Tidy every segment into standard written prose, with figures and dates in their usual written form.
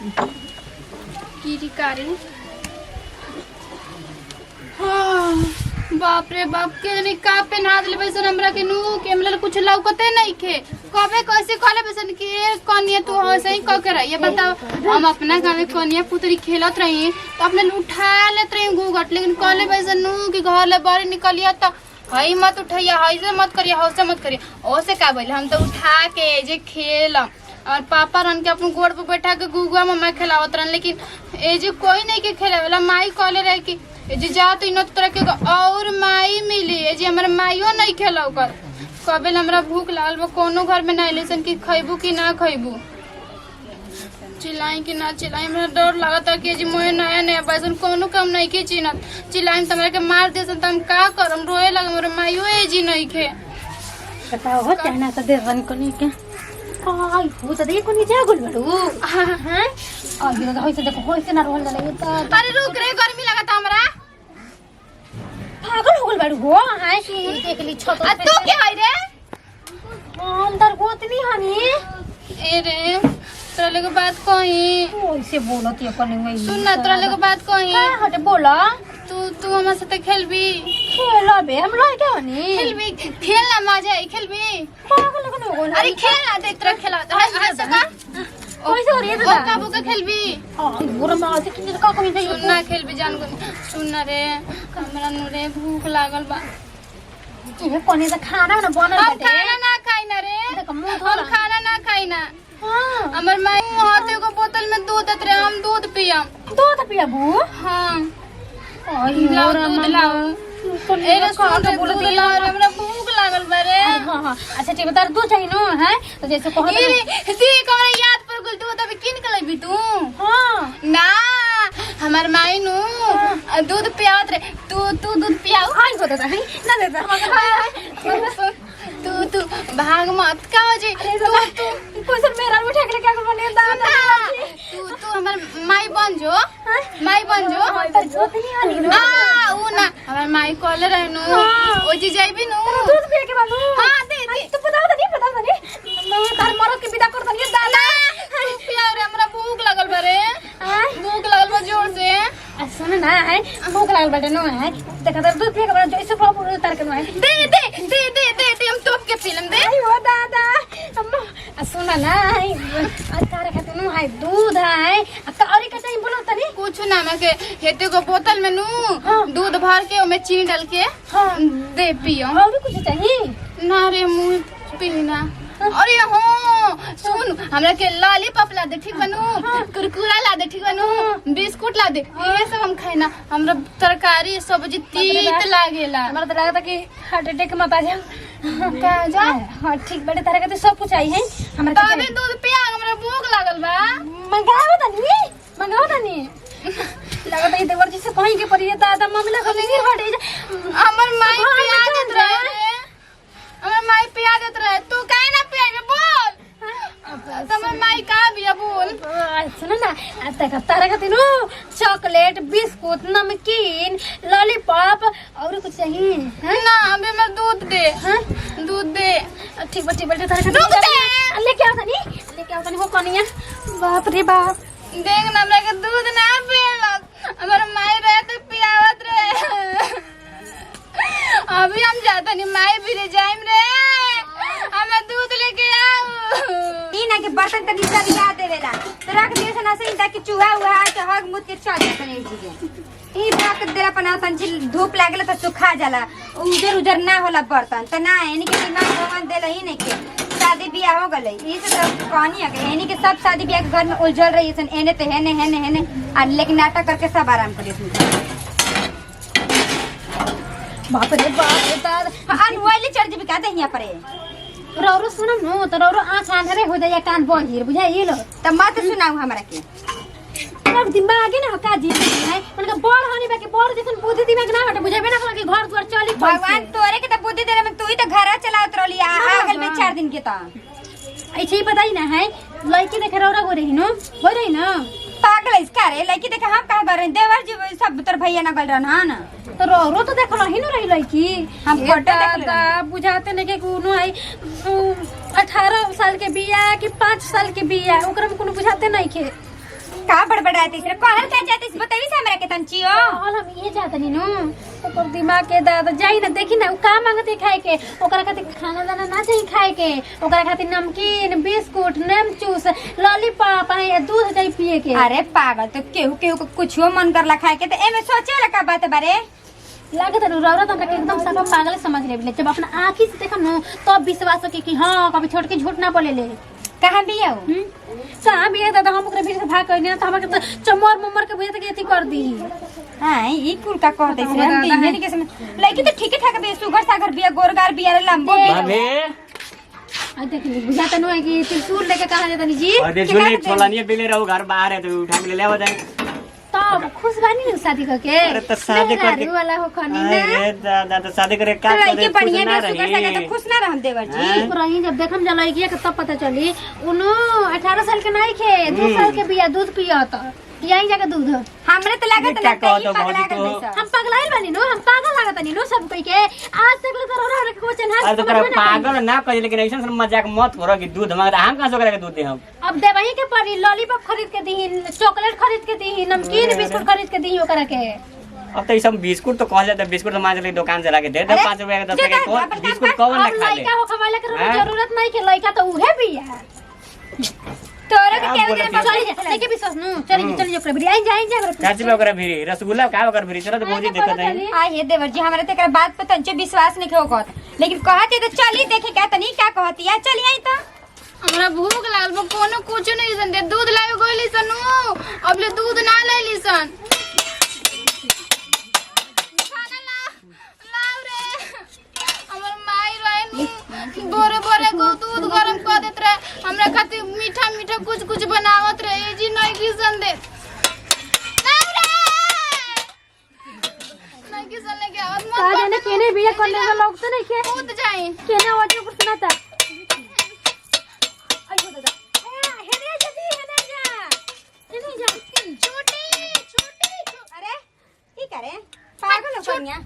कीरी कारी। हाँ, बाप रे बाप, के जाने का पहना दिले बैसन हमरा के नू के हमरा कुछ लौकते नहीं खे। कबे कैसे कहले बैसन कि ए कनिया तू ऐसे ही कह के रही। बताओ, हम अपना गाँव में कनिया पुतरी खेलत रही तो अपने उठा लेत रही घूंघट, लेकिन कहले बैसन नू कि घर ले बाहर निकलिया तो हई मत उठैया, हई से मत करिया, हौसे मत करिया। ओसे का बोले, हम तो उठा के जे खेलम और पापा रन के अपन गोड़ पर बैठा के गुगुआ मम्मा खेलावत रहन, लेकिन ए जे कोई नहीं के खेलावेला। माई कहले रहे कि ए जे जा तो इनो तरह के एगो और माई मिली। ए जे हमर माइयो नहीं खेलाव कर। कबे हमरा भूख लागल बा, कोनो घर में ना अइले कि खैबू कि ना खैबू, चिल्लाई कि ना चिल्लाई। हमरा डर लागता कि जी मोहे नया नया पैसन कोनो काम नहीं के चिनत, चिल्लाई त हमरा के मार देसन त हम का करम? रोए लगे, मोर माइयो ए जी नहीं खे। बताओ हो चाहना तो देर रन कोनी के आई हो त देखो नि जागुल बड़ू। हां, आ ये तो होइसे, देखो होइसे ना रोल जाला ये तो। अरे रुक रे, गर्मी लागता हमरा। पागल हो गेल बड़ू हो। हां, ई देख ली छत। आ तू के हई रे? हम तर गोतनी हनी। ए रे, तोरा लेके बात कही। ओइसे बोलत ये कोनी में। सुन ना, तोरा लेके बात कही। का हटे, बोला। तू तू हमरा साथे खेलबी? खेलबे, हम लड़के हनी। खेलबी? खेल ना, मजा आई, खेलबी? पागल लगन हो गेल। अरे खेल ना, देख तोरा खेला हाय हाय सका। कैसे हो रही है? ओका बोका खेलबी? हां, गोरा मार के किन का कमी सुन ना, खेलबी जान को। सुन ना रे, हमरा नु रे भूख लागल बा। ये कोनी त खाना ना बनल हम बाटे। खाना ना खाई ना रे। देख मुंह हम धोला। खाना ना खाई ना। हां। हमर माई हाथ एगो बोतल में दूध देत रहे, हम दूध पियम। दूध पियाबू? हाँ। आई लाओ मोरा दूध। मामा। लाओ। ए रे, सुन रे, दूध लाओ रे, हमरा भूख लागल बा रे। हाँ हाँ, अच्छा ठीक बता, दूध चाहिए नो है तो जैसे कहो। ई रे, देख हमरा याद पर गेल, दूध अभी किन के लेबी तू? हाँ। ना, हमर माई नु दूध पियावत रे, तू तू दूध पियाऊ। आई हो दादा है ना देता। तू तू भाग मत, का हो जी तू तू कोई सर मेरा उठा के क्या बने दादा। तू तू हमर माई बन जो, माई बन जो। तर गोतनी हनी ना, ऊ ना, हमर माई कहले रहे नु, ओ जी जाइबी नु। दूध पिए के बालू। हाँ, दे दे। तू बताओ तो नहीं, बताओ तो नहीं, मैं तार मरद के विदा कर दनी दादा। तू पियाओ रे, हमरा भूख लागल बा रे, भूख लागल बा जोर से। आ सुन ना है, भूख लागल बाटे नो है, देखा तर दूध पिए के बालू जैसे प्रॉपर तार के नो है। दे दे दे दे दे दे, हम तोप के पी लेम, दे। आई हो दादा, अम्मा, आ सुन ना है, आ तारे खातिर नो है दूध है, आ का और का चाहिए बोलो तनी। कुछ ना, हमरा के हेते को बोतल में नु हाँ। दूध भर के ओमे चीनी डाल के हाँ। दे, पियो। और भी कुछ चाहिए? ना रे, मुंह पी ना। अरे हो, सुन, हमरा के लॉलीपॉप ला दे, ठीक बनू? कुरकुरा ला दे, ठीक बनू? बिस्कुट ला दे, ये सब हम खाए ना। हमरा तरकारी सब्जी तीत लागेला। हमरा तो लगता कि हार्ट अटैक मत आ जाओ। का जा? हाँ, ठीक बड़े, तारे खातिर सब कुछ आई है हमरा के। तबे दूध पिया, हमरा भूख लागल बा। मंगाओ तनी, मंगाओ तनी। लगता है देवर जी से कहीं के पड़ी है दादा, मम्मी लगा नहीं हटे। हमर माई घर में पिया देत चल रहे रे, हमर माई पिया देत रहे, तू काहे ना पियाबे बोल? त हमर माई का बिया बोल? सुन ना, आ तक तारा खातिर नु चॉकलेट, बिस्कुट, नमकीन, लॉलीपॉप और कुछ चाहिए? हैं? ना, अभी हमरा दूध दे। हाँ? दूध दे। ठीक बा, ठीक बा, तारा खातिर रुक दे। लेके आओ तनी, लेके आओ तनी हो कनिया, बाप रे बाप। देख ना, हमरा के दूध ना पियलक, हमर माई रहे तो पियावत रहे। अभी हम जाता नहीं माई भी ले जाइम रे, हमें दूध लेके आओ। ई ना के बर्तन तनी सरिया देवेला तो रख दियो सन ऐसे ही ताकि चूहा उहा के हग मुत के चल जात। ई चीज ई रख देला पना तन धूप लागेला तो सुखा जाला, उजर उजर ना होला बर्तन। त ना यानी के दिमाग भगवान देला ही नहीं के शादी बियाह हो गले। ई से तो कहानी है यानी कि सब शादी बियाह के घर में उलझल रही सन, एने ते हेने हेने हेने आ, लेकिन नाटक करके सब आराम करे। बाप रे बाप रे दादा। अन वाले चढ़ जेबी का दहिया परे? रौरो सुनम नु त रौरो आँख आंधरे हो जाइए, कान बहिर बुझाइल। त मत सुनाऊ हमरा के। अब दिमाग ना का जी है मन के बड़ हनी बाकी बड़ जैसन बुद्धि दिमाग ना हटे, बुझाबे ना कि घर द्वार चली कैसे। भगवान तोरे के त बुद्धि देले में तू ही त घर चलावत रहली आ आ गेल में 4 दिन के त। ऐसे ही बताई ना है, लड़की देखे रौरा गो रही नु हो रही ना? पागल है इसका रे, लड़की देखे हम कहाँ गए रही? देवर जी सब तोर भैया ना गल रहन। हाँ ना। तो रौरो तो देखल ही नु रही लड़की। हम ए फोटो देखले। दादा, बुझाते नहीं के कोनो आई 18 साल के बिया कि 5 साल के बिया, ओकरा में कोनो बुझाते नहीं के। का बड़बड़ाते रे कहल का जाते बतावी से हमरा के तंची हो। कहल हम इहे चाहतनी नु, ओकर दिमाग के दादा जाई ना देखी ना उ का मांगते खाए के। ओकरा खातिर खाना दाना ना चाहिए खाए के, ओकरा खातिर नमकीन बिस्कुट नमचूस लॉलीपॉप आ दूध चाहिए पिए के। अरे पागल, तो केहू केहू को कुछो मन करला खाए के, तो एमे सोचे वाला का बात बारे? लागत नु रौरा तो हमरा के एकदम सब पागल समझ ले। जब अपना आंखी से देखम नु तब विश्वास हो कि हां कभी छोड़ के झूठ ना बोले ले। कहां बिया हो? कहाँ भी है दादा, हम ओकरा भीड़ से भाग गइनी ना तो हमरा के तो चमर ममर के बुझे के अथी कर दी। हां ई कुल का कहते से हम तीन जन के समझ लड़की तो ठीक ठाक बिया, सुगर सागर बिया, गोरगार बिया रे, लंबो बिया। भाभी आ देख बुझाता नु है कि त्रिशूल लेके कहाँ जाता जी। अरे झूले छोलानिए बिले रहो, घर बाहर है तो उठा के ले ले जाए। तब खुश बानी नु शादी करके? अरे तो शादी करके मेहरारू वाला हो खनी ना। अरे दादा तो शादी करे का तो लड़की करे, खुश बढ़िया ना बिया, सुगर सागर रही। तो खुश ना रहम देवर जी। हाँ? चुप रही, जब देखम जा लड़किया के तब पता चली। उनु 18 साल के नहीं खे, 2 साल के बिया, दूध पियत यहीं जाके दूध। हमरे तो लागत ये क्या लगता कहत ई हो पगला भौजी गइल तो? बैसा। हम पगलाइल बानी नु, हम पागल लागत नी नु सब कोई के। आज तक ले तो रौरा के कोचन हाथ अरे तो तोरा पागल ना कही, लेकिन ऐसा सन मजाक मत करो कि दूध मांगता, हम कहां से ओकरा के दूध दे हम? अब देवही के पड़ी, लॉलीपॉप खरीद के दीही, चॉकलेट खरीद के दीही, नमकीन बिस्कुट खरीद के दीही ओकरा के। अब तो ई सब बिस्कुट तो कहल जाता, बिस्कुट तो मान चले दुकान से लाके दे दे अरे, 5 रुपया के 10 जो रुपया के, तो कौन अपन बिस्कुट कौन ना अब खा ले? लड़का हो खवाला के हाँ? जरूरत नहीं के, लड़का तो उहे बिया। तोरा के क्या केहू बोलत दिन है? चली जा लेके विश्वास नु, चली चली ओकरा भिरी आई जा, आई जा ओकरा भिरी। चाची ओकरा भिरी रसगुल्ला का ओकरा भिरी चलो तो भौजी देखत है। आ हे देवर जी, हमरा ते एकरा बात पे तंचे विश्वास नहीं होगत, लेकिन कहत है तो चली देखे का तनी का कहती है, चली आई तो। हमरा भूख लागल बा, कोनो कुछ नहीं सन दे, दूध लावे गोली सनु, अब ले दूध ना लैली सन। खाना ला लाव रे, हमर माई रहे नु बोरे बोरे को दूध गरम कर देत रहे, हमरा खातिर मीठा मीठा कुछ कुछ बनावत रहे, जी नहीं किसन दे। लाव रे, नहीं किसन लेके आवत का मन जाने केने बिया करने का लोग तो नहीं के कूद जाई। केने आवाज ऊपर सुनाता। आई हो दादा, ए हेने जा दी, हेने जा, हेने जा। छोटी छोटी अरे की करे पागल हो कन्या?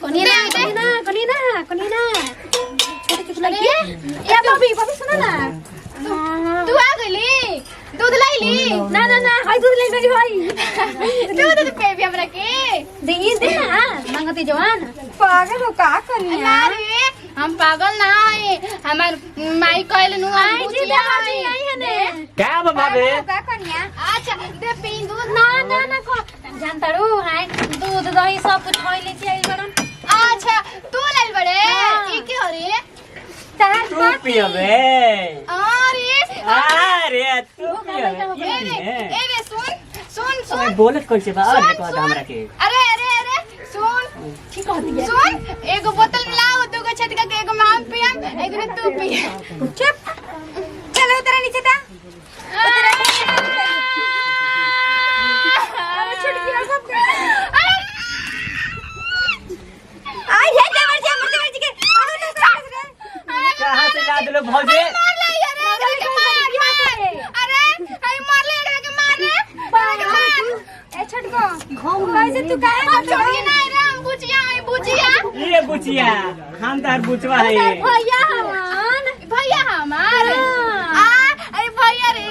कोनी ना कोनी ना कोनी ना कोनी ना छोटी चुप लगी। ए बॉबी बॉबी सुनो ना, तू आ गइली दूध लाइली? ना ना ना हाय दूध ले मेरी भाई। दूध पे भी हमरा के दे दे ना मांगती जवान। पागल हो का कन्या? ना रे, हम पागल ना है, हमार माई कहले नु हम आई जी बुचिया देवर जी हई। आई है ने। का बा भाभी? पागल हो का कन्या? अच्छा दे पी दूध। ना ना ना को जानता रू हाय दूध दही सब कुछ होई ले छी आई बड़न। अच्छा तू लाइल बड़े? हाँ। ई के हो रे? तहार तू पियबे? अरे अरे तू पियबे? ए रे ए रे सुन सुन अबे सुन बोलत कैसे बा? अरे सुन, कहत सुन। हमरा के। अरे अरे अरे सुन, ठीक हो दिया। सुन एगो बोतल मिलाओ दूगो छटका के, एगो में हम पियम एगो में तू पी। चुप, चलो उतरा नीचे ता। अरे छुटकी और सब आई हे देवर जी, हमर देवर जी के अरे तो कहां कहां से ला देलो भौजी? मार ले अरे एकरा के मार मार, अरे आई मार ले एकरा के मार रे, एकरा के मार। ए छोटको कैसे तू काहे हम छोड़िए ना रे, हम बुचिया आई बुचिया। ये बुचिया हम तार बुचवा है। भैया हमान भैया हमार आ अरे भैया रे,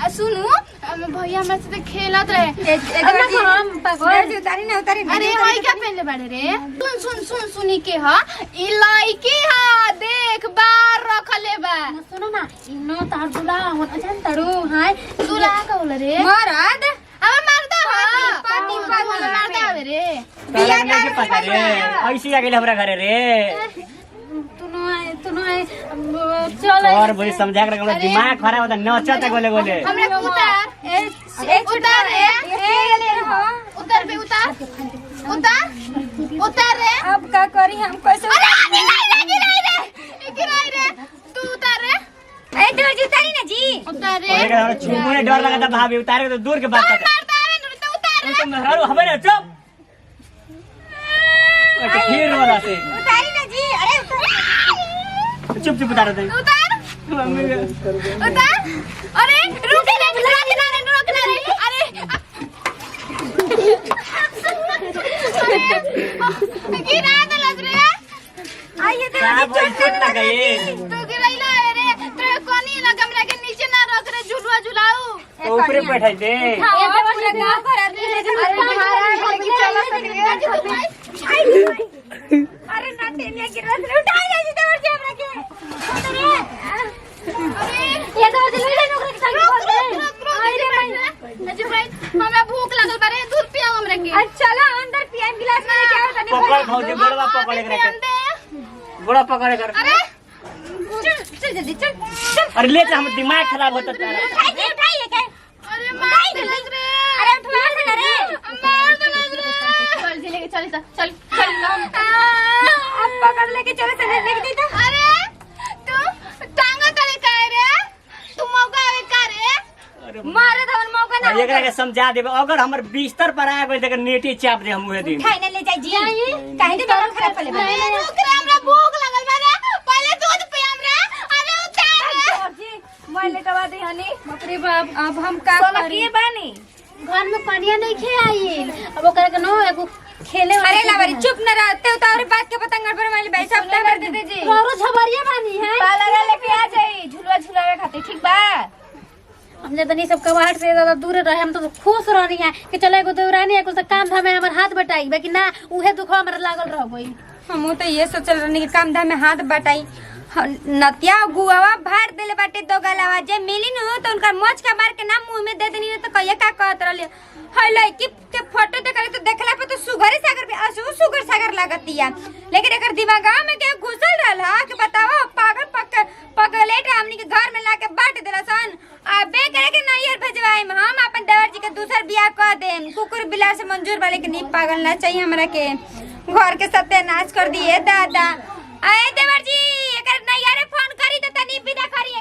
आ सुनू हम भैया हमरा से खेलत रहे। ए देवर जी, हम पागल। देवर जी उतारी ना उतारी ना। अरे भाई क्या पहनले बाड़े रे? सुन सुन सुन सुनी के ह ई लड़की ह देख बार रखले बा। ना सुनो ना इनो तार दुला हो जानता रू हाय दुल्हा का होला रे? मरद अब मारदा ह पति, तू पति, हमरा मारदा हवे रे। तोरा नहीं के पता रे, ऐसी आ गेल हमरा घरे रे। तुनो आए तुनो आए चल और भौजी समझा के हमरा दिमाग खराब होता नचत गोले गोले। हमरा उतार ए ए उतार रे, ए ले रहो। उतार बे उतार उतार उतार रे। अब का करी हम कैसे? अरे गिराई रे गिराई रे गिराई रे, तू उतार रे। ए देवर जी उतारी ना जी। उतार रे। ओकरा हमरा छुपो ने डर लगता भाभी, उतारे के तो दूर के बात तोर करता। मारदा हवे नु तो उतार रे। तो मेहरारू हवे ना चुप। ओके फिर रोला से। उतारी ना जी, अरे उतारी। चुप चुप उतार दे। उतार मम्मी उतार। अरे रुक रे रुक ना रे रुक ना रे, अरे अरे गिरा देलस रे। आइए का देवर जी भौजी चोट चोट ना लग गई? तू गिरैला रे, तोरे कोनी ना कमरा के नीचे ना रख रे, झुलुआ झुलाऊ। तो ऊपरे बैठाई दे। उठाओ, पूरा गांव भर आदमी ले जा। अरे भाड़ा लेके चला अरे ना टेनिया गिर रहा है, उठाई ले जी देवर जी हमरा के। ये तो ले ले नौकरी के संग रुक रुक रुक रुक अजी भाई, हमरा भूख लागल बा रे, दूध पियाओ हमरा के। अरे चला अंदर पियाम, गिलास में लेके आओ तनी। पकड़ भौजी, गोड़वा पकड़ एकरा के। दे। गोड़ा पकड़ कर। अरे चल चल जल्दी चल चल। अरे ले जा, हम दिमाग खराब होता तारा। उठाई दे, उठाई ले के। अरे मार देलक रे। अरे उठवा दे ना रे। मार देलक रे। चल जी लेके चल चल चल। अब पकड़ लेके चलो, चले लेके दे तो। अरे तू टांगा तले काहे रे? तू मौका आवे का रे? अरे मारे धवन मौका ना। और एकरा के समझा देबे, अगर हमर बिस्तर पर आ गइल त नेटी चाप दे हम उहे दिन। उठाई ना ले जाई जी, काहे दे बाबा खराब कर ले। अरे रुक रे, हमरा भूख लागल बा रे, पहले दूध पियाम रे। अरे उतार रे। जी मैं लेटवा दे हनी। बाप रे बाप, अब हम का करी? बानी घर में पानिया नहीं खे आइल, अब ओकरा के नो एगो खेले वाला अरे लावारी चुप न रहते हो तो और बात के पतंग गड़बड़ वाली भाई सब तबर दे जी। रोरो झबरिया बानी है। पाला लेके आ जाई झुलवा झुलावे खातिर, ठीक बा? हम जतनी सब कबाहट से ज्यादा दूर रहे, हम तो खुश रहनी है कि चलो एगो देवरानी है, कुछ काम धाम में हमर हाथ बटाई, बाकी ना उहे दुख हमरा लागल रह गई। हमहू तो ये सोचल रहनी कि काम धाम में हाथ बटाई। नतिया गुआवा भार देले बाटे दो गलावा, जे मिली न तो उनका मोच का मार के ना मुंह में दे देनी, न तो कहिया का कहत रहली। हई लड़की के फोटो देखले तो देखला पे तो सुगरे सागर पे असु सुगर सागर लागतिया, लेकिन एकर दिमागा में के घुसल रहल हा कि बतावा पागल पक पगलेट हमनी के घर में लाके बांट देला सन। आ बे करे के नैहर भेजवाइम हम अपन देवर जी के दूसर बियाह कर देम, कुकुर बिलार से मंजूर वाले के नहीं, पागल ना चाहिए हमरा के, घर के सत्यानाश कर दिए दादा। आए देवर जी एकर नैहरे फोन करी त तनी विदा करी।